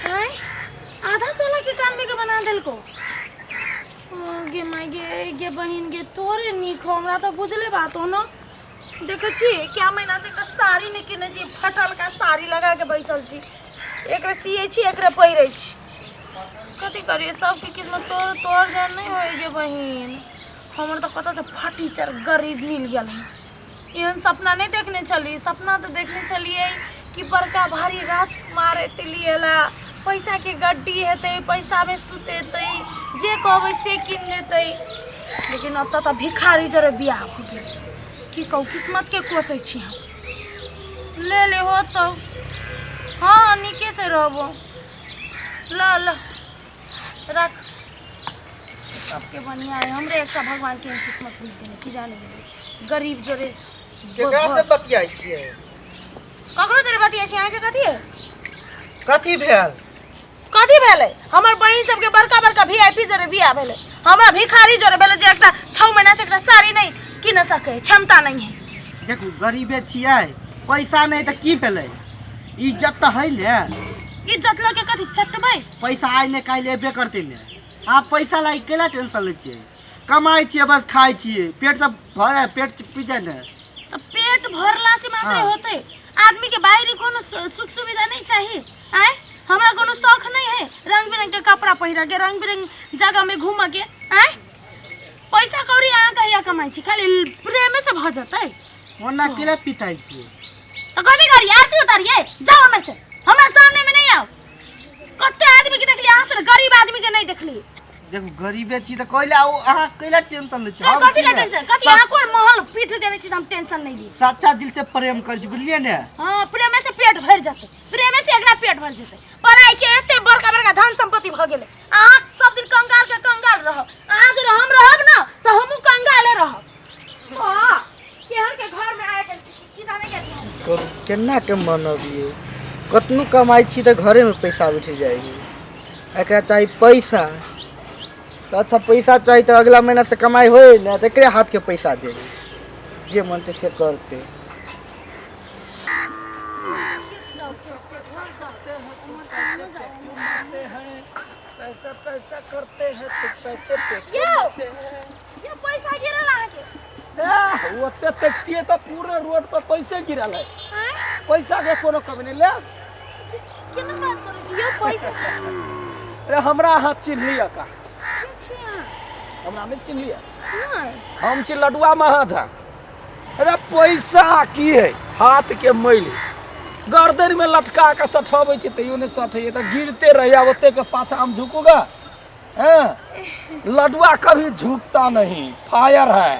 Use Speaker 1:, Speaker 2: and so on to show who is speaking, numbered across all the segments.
Speaker 1: आँय आधा काला के कान में के बना देलको। ओ गे माय गे, गे बहिन गे, तोरे नीक हो, हमरा तऽ बुझले बात हो न। देखै छी क्या महीना से एकटा साड़ी नहि किनै छी, फटलका साड़ी लगा के बैसल छी। एकरे सियै छी, एकरे पहिरै छी। कथी करियै, सबके किस्मत तोर तोर जेहन नहि होइ गे बहिन। हमर तऽ कतऽसँ फटीचर गरीब मिल गेल हँ। एहन सपना नहि देखने छली। सपना तऽ देखने छलियै कि बड़का भारी राजकुमार एतै लियै ला, पैसाके गड्डी हेतै, पैसामे सुतेतै, जे कहबै से कीन देतै। लेकिन एतऽ तऽ भिखारी जरे बियाह भऽ गेल। की कहू, किस्मतके कोसै छी हम। ले ले होतौ, हँ नीकेसँ रहबो। ल ल रख। सबके बढ़िया है, हमरे एकटा भगवान के किस्मत लिख देने की जाने गेलै गरीब जोरे।
Speaker 2: केकरा से बतियाइ छियै?
Speaker 1: ककरो जोरे बतियाइ छी? अहाँके कथी है?
Speaker 2: कथी भेल?
Speaker 1: कथी भेलै? हमर बहिन सबके बड़का बड़का वीआईपी जोरे बियाह भेलै, हमरा भिखारी जोरे भेलै, जे एकटा 6 महीना से एकटा साड़ी नहीं किन सके क्षमता नहीं है।
Speaker 2: देखू, गरीबे छियै, पैसा नहि तऽ की भेलै, इज्जत तऽ है ने।
Speaker 1: इज्जत लऽ के कथी चटबै?
Speaker 2: पैसा आइ ने काल्हि एबे करतै ने। अहाँ पैसा लागि केला टेंशन लै छियै? कमाइ छियै, बस खाइ छियै, पेट सब भर पेट पी जाइ ने।
Speaker 1: तऽ पेट भरला से मात्र होतै? आदमी के बाहरी कोनो सुख सुविधा नहीं चाही? आँय, हमरा कोनो शौक नहीं है रंग बिरंग के कपड़ा पहिरऽ के, रंग बिरंग जगह में घूमऽ के? आँय, पैसा कौड़ी अहाँ कहिया कमाइ छी? खाली प्रेमे से भऽ जेतै?
Speaker 2: ओना केला पिटाइ छियै?
Speaker 1: तऽ कथी करियै, आरती उतारियै? जाओ हमर से, हमरा सामने में नहीं आओ। कते आदमी के देखली, अहाँ से गरीब आदमी के नहीं देखली।
Speaker 2: देखू, गरीबे छी तऽ कैला ओ अहाँ कैला टेंशन लै छी? हम
Speaker 1: कथी
Speaker 2: छी
Speaker 1: ला
Speaker 2: ने,
Speaker 1: टेंशन? कथी अहाँ कोन महल पीठ देने छी जे हम टेंशन नहीं ली?
Speaker 2: सच्चा दिल से प्रेम करै छी, बुझलियै ने?
Speaker 1: हाँ, प्रेमे से पेट भरि जेतै, प्रेमे से एकरा पेट भरि जेतै। पढ़ाई के एते बड़का बड़का धन संपत्ति भऽ गेलै, अहाँ सब दिन कंगाल के कंगाल रहब। अहाँ जरे हम रहब ना तऽ हमहूँ कंगाले रहब। वाह, केहन के घर में आबि गेल छी की जाने गेलियै।
Speaker 2: करू केना के मनबियै? कतनो कमाइ छी तऽ घरेमे पैसा उठि जाइ है। एकरा चाही पैसा तऽ अच्छा, पैसा चाही तऽ अगला महीना से कमाइ होइ ने तऽ एकरे हाथके पैसा देबै, जे मनतै से करतै।
Speaker 3: पैसा पैसा करते हैं तो पैसे पे
Speaker 1: यौ यौ, पैसा गिरल अहाँके?
Speaker 3: सएह, ओते देखतियै तऽ पूरे रोड पर पैसे गिरल है।
Speaker 1: आँय?
Speaker 3: पैसा के कोनो कमी नहि ले।
Speaker 1: केना बात करै छी यौ, पैसा?
Speaker 3: अरे, हमरा अहाँ चिन्हलियै का?
Speaker 1: के छी अहाँ?
Speaker 3: हमरा नहि चिन्हलियै?
Speaker 1: नहि।
Speaker 3: हम छी लडुआ महाजन। अरे, पैसा की है, हाथ के मैल है, गर्दन में लटका के सठबै छी तैयो नहि सठैए, तऽ गिरते रहैया। ओते के पाछा हम झुकूगा? हैं लडुआ कभी झुकता नहीं, फायर है।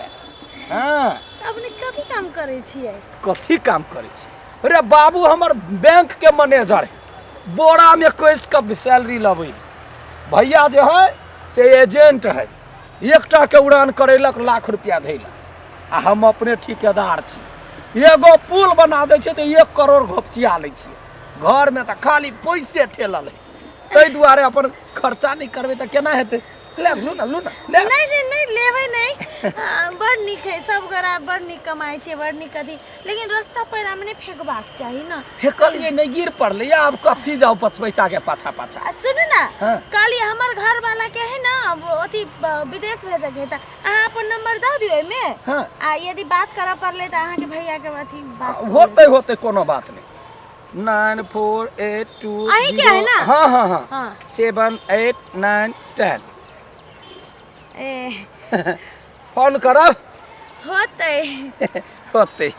Speaker 3: हैं
Speaker 1: अपने कथी काम करै छियै?
Speaker 3: कथी काम करै छी? अरे बाबू, हमर बैंक के मैनेजर है, बोरा में कस के सैलरी लबै। भैया जे है से एजेंट है, एकटा के उड़ान करेलक, लाख रुपया धैलक। आ हम अपने ठिकेदार छी, एगो पुल बना दै छै तऽ 1 करोड़ घोपचिया लै छियै। घरमे तऽ खाली पैसे ठेलल है, ताहि दुआरे अपन खर्चा नहि करबै तऽ केना हेतै? ले लू ना, लू ना, ले।
Speaker 1: नहि नहि नहि, लेबै नहि। बड़ नीक है, सब गोरा बड़ नीक कमाइ छै, बड़ नीक अथी, लेकिन रस्ता पैरामे नहि फेंकबाक चाही ने।
Speaker 3: फेकलियै नहि, गिर पड़लै। आब कथी जाउ पच पैसा के पाछा पाछा।
Speaker 1: आ सुनू ने।
Speaker 3: हाँ।
Speaker 1: कहली हमर घर वाला के है ना, वो अथी विदेश भेजके है, तऽ अहाँ अपन नंबर दऽ दियौ एहिमे।
Speaker 3: हाँ।
Speaker 1: आ यदि बात करऽ पड़लै तऽ अहाँके भैया के अथी बात
Speaker 3: होतै होतै, कोनो बात नहि। 9482
Speaker 1: अहीं के है ना?
Speaker 3: हाँ हाँ हाँ।
Speaker 1: हाँ।
Speaker 3: 7 8 9 10।
Speaker 1: ए।
Speaker 3: फोन करब।
Speaker 1: होतै।
Speaker 3: होतै,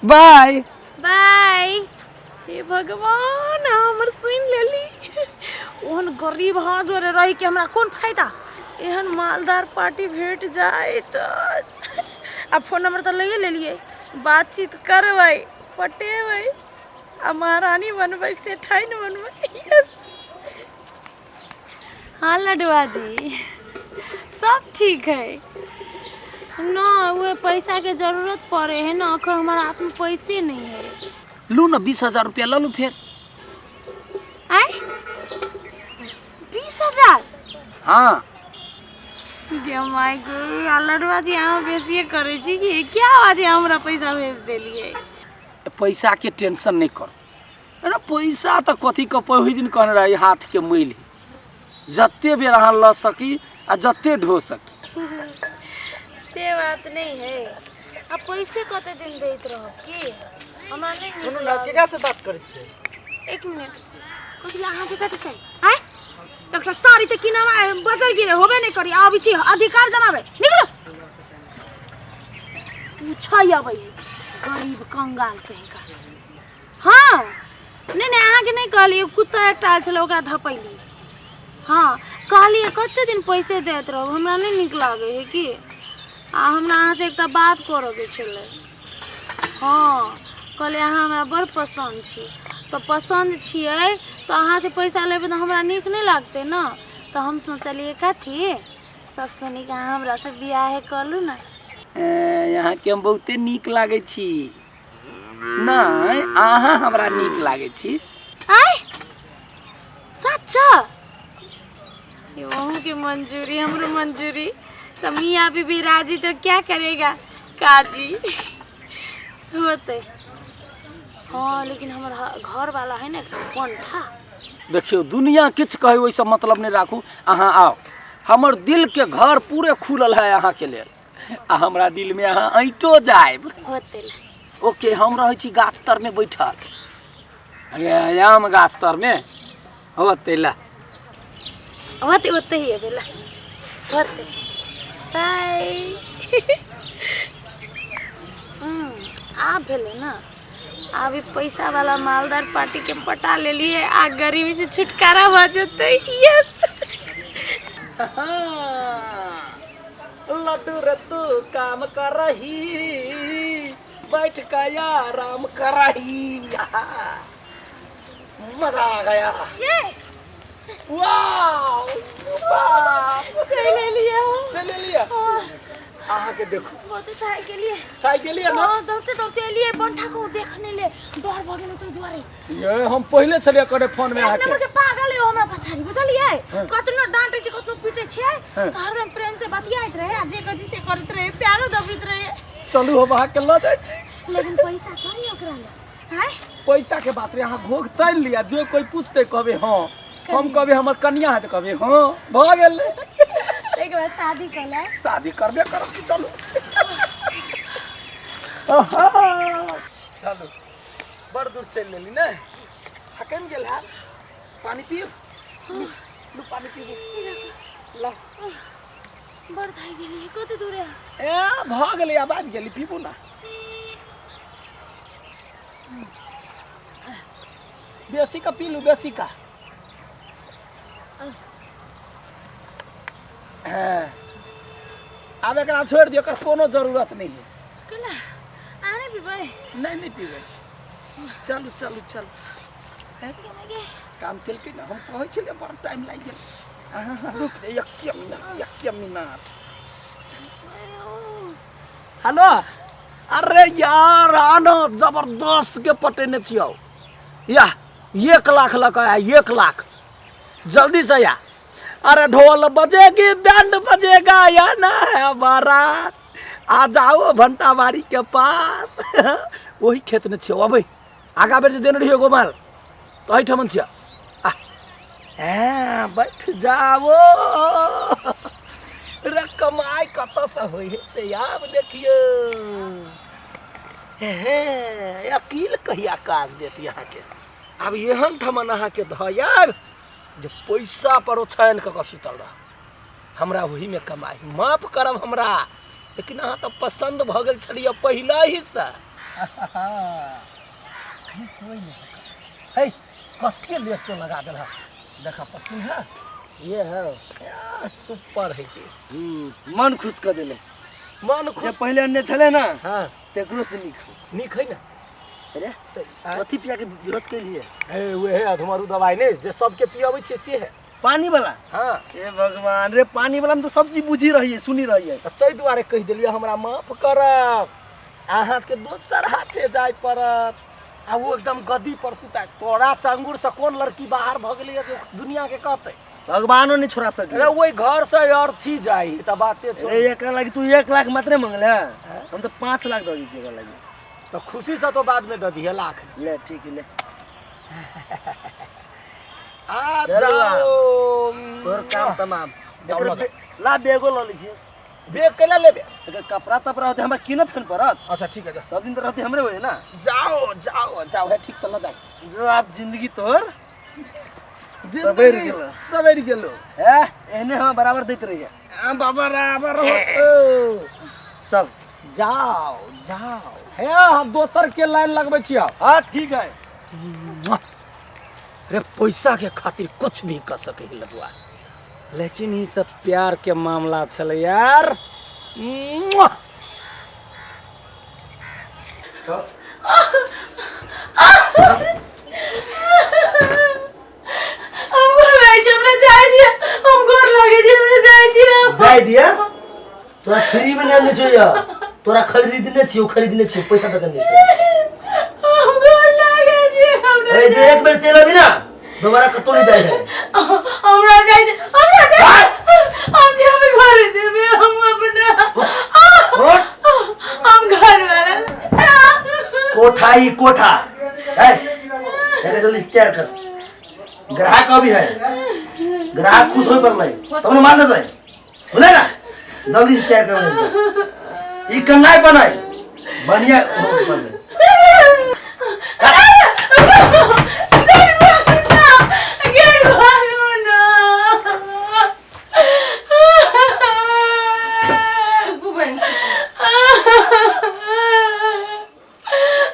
Speaker 3: बाय।
Speaker 1: बाय। हे भगवान, हमर सुनि लेली। ओहन गरीब हाथ जोरे रही के हमरा कोन फायदा? एहन मालदार पार्टी भेट जाए तऽ। आ फोन नंबर तऽ लैए लेलियै, बातचीत करबै, पटेबै आ महारानी बनबै, सेठाइन बनबै। Yes! हाँ लडुआ जी, सब ठीक है न? उहे पैसा के जरूरत पड़े है ना, अखन हमारा हाथ में पैसे नहीं है।
Speaker 3: लू न, 20,000 रुपया लऽ लू फेर।
Speaker 1: आय, 20,000?
Speaker 3: हाँ।
Speaker 1: गे माय गे, आ लडुआ जी, अहाँ बेसिए करै छी कि क्या आवाज? हमरा पैसा भेज देलियै।
Speaker 3: पैसा के टेंशन नहीं करू। अरे, पैसा तऽ कथी के ओहि दिन कहने रही हाथ के मैल जते बेर अहाँ लऽ सकी आ जते ढो सकी।
Speaker 1: से बात नहीं है, आ पैसे कते दिन दैत रहब की हमरा नहीं नीक
Speaker 2: सुनू ने,
Speaker 1: लागल।
Speaker 2: केकरा से बात करै छियै?
Speaker 1: एक मिनट, कथी ला अहाँके कथी चाही? आँय, एकटा साड़ी तऽ किनब बजर गिरे होबे नहि करी, आबै छी अधिकार जमाबै, निकलो पूछै अबै है गरीब कंगाल कहीं का। हाँ नहीं नहीं, अहाँके नहीं कहलियै, कुत्ता एकटा आयल छलै ओकरा धपैली। हाँ कहलियै कते दिन पैसे दैत रहब, हमरा नहि नीक लागै है की। आ हमरा अहाँसँ एकटा बात करऽके छलै। हाँ कहलियै अहाँ हमरा बड़ पसन्द छी, तऽ पसन्द छियै तऽ अहाँसँ पैसा लेबै तऽ हमरा नीक नहि लागतै ने, तऽ हम सोचलियै कथी सबसँ नीक अहाँ हमरासँ बियाहे कऽ लू ने।
Speaker 3: अहाँके हम बहुते नीक लागै छी। नहि, अहाँ हमरा नीक लागै छी।
Speaker 1: आय सच्चा? अहूँ के मंजूरी हमरो मंजूरी, तो मियाँ बीबी राजी तो क्या करेगा काजी होते। हाँ लेकिन हमर घर वाला है ना पंठा।
Speaker 3: देखियौ दुनिया किछु कहै ओहिसँ मतलब नहि राखू, अहाँ आउ, हमर दिलके घर पूरे खुलल है अहाँके लेल, आ हमरा दिलमे अहाँ ऐंटो जायब।
Speaker 1: होते।
Speaker 3: ओके, हम रहै छी गाछ तरमे बैठल, अरे आम गाछ तरमे होते ला।
Speaker 1: होते ओते ही अबे ला होते, बाय। आब भेलै ने, आब ई पैसा वाला मालदार पार्टी के पटा लेलिए आ गरीबी से छुटकारा भऽ जेतै। यस।
Speaker 3: लड्डू रे तू काम कर रही, बैठ के आराम कर रही, मजा आ गया।
Speaker 1: ये
Speaker 3: वाओ सुपर,
Speaker 1: चलि एलियै हम।
Speaker 3: चलि एलियै। अहाँके देखू
Speaker 1: बहुते थाकि गेलियै।
Speaker 3: थाकि गेलियै ने?
Speaker 1: हँ, दौड़ते दौड़ते एलियै, बंठा को देखने ले डर भऽ गेलै ताहि दुआरे।
Speaker 3: ये हम पहिले छलियै करे फोन में
Speaker 1: एक
Speaker 3: अहाँके।
Speaker 1: नंबर के पागल है हमरा पछाड़ी, बुझलियै? कतनो डांटे छै कतनो पीटे छै
Speaker 3: हाँ।
Speaker 1: तऽ हरदम प्रेम से बतियाइत रहे आ जे कहै छै से करैत रहे, प्यारो दबैत रहे।
Speaker 3: चलू हम अहाँके लऽ जाइ छी।
Speaker 1: लेकिन पैसा थोड़ी ओकरा ले आँय?
Speaker 3: पैसा के बात रे, अहाँ घोघ तानि लिअ, जो कोई पूछते कहबै हाँ, हम कहबै हमर कनिया है तऽ कहबै हाँ, भऽ गेल।
Speaker 1: ताहिके बाद शादी कऽ ले।
Speaker 3: शादी करबे करब कि। चलू आहा, चलू बड़ दूर चलि लेली ने, हकमि गेल है। पानी पीब, लू पानी पीबू ला।
Speaker 1: बड़ थाकि गेलियै, कते दूर है?
Speaker 3: ए भऽ गेलै, आब आबि गेली, पीबू ना। बेसी का पी लू, बेसी का। हाँ। आब एकरा छोड़ि दियौ, एकर कोनो जरूरत नहि है।
Speaker 1: केना अहाँ नहि पीबै?
Speaker 3: नहि नहि पीबै, चलू चलू चलू। हैं? काम केलकै ने, हम कहै छलियै बड़ टाइम लागि गेल। अहाँ रुक जाइए एक मिनट, एक मिनट। हेलो, अरे यार आना, जबरदस्त के पटेने छियौ, या 1 लाख लऽ कऽ आया, 1 लाख जल्दी से या। अरे ढोल बजेगी, बैंड बजेगा, या ना है बारात, आ जाओ भंटाबाड़ी के पास। ओही खेत में छियौ, अबै आगा बेर जे देने रहियो एगो माल तऽ एहिठाम छियौ। आ हैं बैठ जाओ रे, कमाइ कतऽसँ होइ है से आब देखियौ। हे अकील कहिया काज देत अहाँके? आब एहन ठमन अहाँके धयाब जे पैसा पर ओछानि कऽ कऽ सुतल रह, हमरा ओहीमे कमाइ। माफ करब हमरा, लेकिन अहाँ तऽ पसन्द भऽ गेल छलियै पहिले ही से। कहीं कोई नहीं है, कते लेस तो लगा देलह, देखा पसीन है।
Speaker 2: ये है
Speaker 3: या, सुपर है की।
Speaker 2: मन खुश कऽ देले।
Speaker 3: मन
Speaker 2: जे
Speaker 3: खुश
Speaker 2: पहिले अन्ने छलै ने।
Speaker 3: हाँ,
Speaker 2: तेकरो से नीक हो।
Speaker 3: नीक है ने?
Speaker 2: अरे
Speaker 3: तऽ
Speaker 2: कथी पिया के बेहोश केलिए?
Speaker 3: हे उहे अधमरू दवाई ने जे सबके पियबै छियै से है।
Speaker 2: पानी वाला?
Speaker 3: हाँ।
Speaker 2: हे भगवान रे, पानी वाला में तो सब्जी बुझी रही है, सुनी रही है।
Speaker 3: तऽ ताहि दुआरे कहि देलियै हमरा माफ करब, अहाँके दोसर हाथे जाय पड़त। आ ओ एकदम गद्दी पर सुता, तोरा चांगुर से कोन लड़की बाहर भऽ गेलै जे दुनिया के कहतै?
Speaker 2: भगवानो नहीं छोड़ा सके।
Speaker 3: अरे ओहि घर से अर्थी जाइ तऽ बाते छोड़।
Speaker 2: अरे एकरा लागी तू 1 लाख मात्रे मंगले, हम तो 5 लाख दऽ दी एकरा लागी।
Speaker 3: तऽ खुशी से तो बाद में दऽ दिहे लाख।
Speaker 2: ले ठीक है, ले।
Speaker 3: आ
Speaker 4: चल
Speaker 3: जाओ।
Speaker 4: तोहर काम तमाम।
Speaker 3: जाओ,
Speaker 4: एकर
Speaker 3: लऽ जाओ।
Speaker 4: ला बैगो लऽ लै छी।
Speaker 3: बैग कैला लेबे?
Speaker 4: एकर कपड़ा तपड़ा होतै हमरा कीनऽ फेन पड़त।
Speaker 3: अच्छा ठीक है, जा।
Speaker 4: सब दिन तऽ रहतै हमरे होय ना।
Speaker 3: जाओ जाओ जाओ, है ठीक से लऽ जाओ।
Speaker 4: जो आप जिंदगी तोहर
Speaker 3: जिंदगी
Speaker 4: सवरि गेलो।
Speaker 3: सवरि गेलो।
Speaker 4: ए एहने हम बराबर दैत रहिए।
Speaker 3: आ, बराबर होतो।
Speaker 4: चल
Speaker 3: जाओ जाओ, हे हम दोसर के लाइन लगबै छियै।
Speaker 4: हाँ ठीक है।
Speaker 3: रे पैसा के खातिर कुछ भी कर सके है लडुआ, लेकिन ई तऽ प्यार के मामला छलै यार। मुआ!
Speaker 1: हम गोर लागै छी, हमरा जाय दिअ। हम गोर लागै छी, हमरा जाय दिअ।
Speaker 4: जाय दिया? तोरा फ्री में नहीं आने चाहिए, तोरा खरीदने छियो, खरीदने छियो, पैसा दऽ के आनने छियो।
Speaker 1: हम गोर लागै छी, हमरा
Speaker 4: ए जे एक बेर चलि अबी ना दोबारा कतौ नहीं जाय है।
Speaker 1: हमरा जाय दिअ, हमरा जाय दिअ। हम जेबै घर, जेबै हम अपना।
Speaker 4: उठ।
Speaker 1: हम घर वाला
Speaker 4: कोठा ही कोठा है, जाके जल्दी तैयार कर। ग्राहक अभी है, ग्राहक खुश होय पड़लै तब ने मान देतै, बुझले ना? जल्दी से तैयार कर। ई कन्नाइ बनाई बढ़िया बनलै।
Speaker 1: गेट खोलू ना।
Speaker 5: चुप बहन।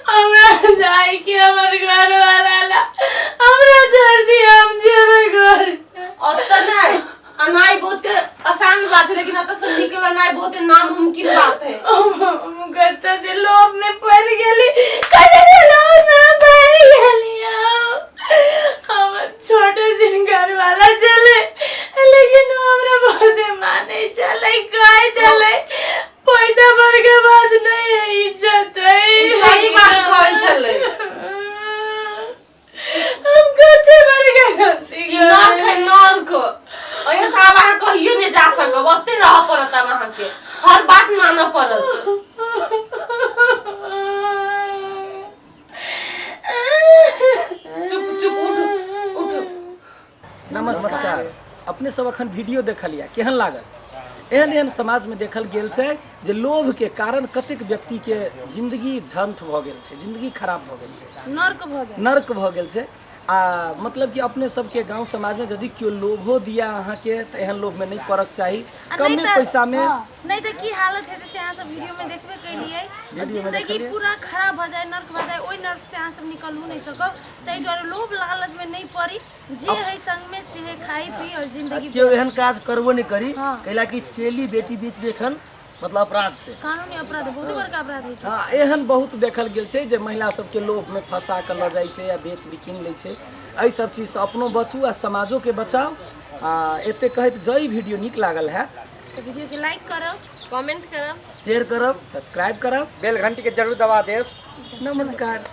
Speaker 1: हमरा जाय के हमर घर वाला ला हमरा छोड़ दिया, हम जेबै घर।
Speaker 5: ओतऽ नहि अनाइ बहुत आसान बात है, लेकिन ओतऽ से निकलनाइ बहुत नामुमकिन बात है।
Speaker 1: हम कतऽ से लोभ में पड़ गेली, कतऽ से लोभ में पड़ गेली हम। हमर छोटे सिन घर वाला चले, लेकिन वो हमरा बहुत माने चले, कहे चले पैसा भर के बात नहीं है, इज्जत है।
Speaker 5: सही बात कहै छलै।
Speaker 1: हम कते बार के गलती
Speaker 5: ई नर्क है नर्क, एहि से आब अहाँ कहियो नहि जा सकब, ओतै रहऽ पड़त। आब अहाँके हर बात मानऽ पड़त। चुप चुप, उठ उठ।
Speaker 3: नमस्कार। अपने सब अखन वीडियो देखलियै, केहन लागल? एहन एहन समाजमे देखल गेल छै जे लोभके कारण कतेक व्यक्तिके जिंदगी झंठ भऽ गेल छै, जिंदगी खराब भऽ गेल छै,
Speaker 1: नर्क भऽ गेल,
Speaker 3: नर्क भऽ गेल छै। आ मतलब कि अपने सबके गांव समाजमे यदि केओ लोभो दिया अहाँके तऽ एहन लोभमे नहि पड़क चाही।
Speaker 1: आ
Speaker 3: कमे
Speaker 1: नहि तऽ-
Speaker 3: पैसामे
Speaker 1: हाँ, नहि तऽ की हालत हेतै से अहाँ सब वीडियो में देखबे केलियै। जिंदगी पूरा खराब भऽ जाय, नर्क भऽ जाय। ओहि नर्क से अहाँ सब निकलहु नहि सकब। ताहि दुआरे लोभ लालच में नहि पड़ी, जे है संग में से है, खाई पी और जिंदगी।
Speaker 4: केओ एहन काज करबो नहि करी।
Speaker 1: हाँ।
Speaker 4: कैला कि चेली बेटी बीच में एखन मतलब अपराध छै,
Speaker 1: कानूनी अपराध, बहुत बड़का अपराध है।
Speaker 3: हँ, एहन बहुत देखल गेल छै जे महिला सबके लोभमे फंसा कऽ लऽ जाइ छै या बेच बिकिन लै छै। एहि सब चीजसँ अपनो बचू आ समाजोके बचाउ। आ एते कहैत जँ ई वीडियो नीक लागल है
Speaker 1: तऽ वीडियो के लाइक करब,
Speaker 5: कमेंट करब,
Speaker 4: शेयर करब,
Speaker 3: सब्सक्राइब करब,
Speaker 2: बेल घंटी के जरूर दबा देब।
Speaker 3: नमस्कार।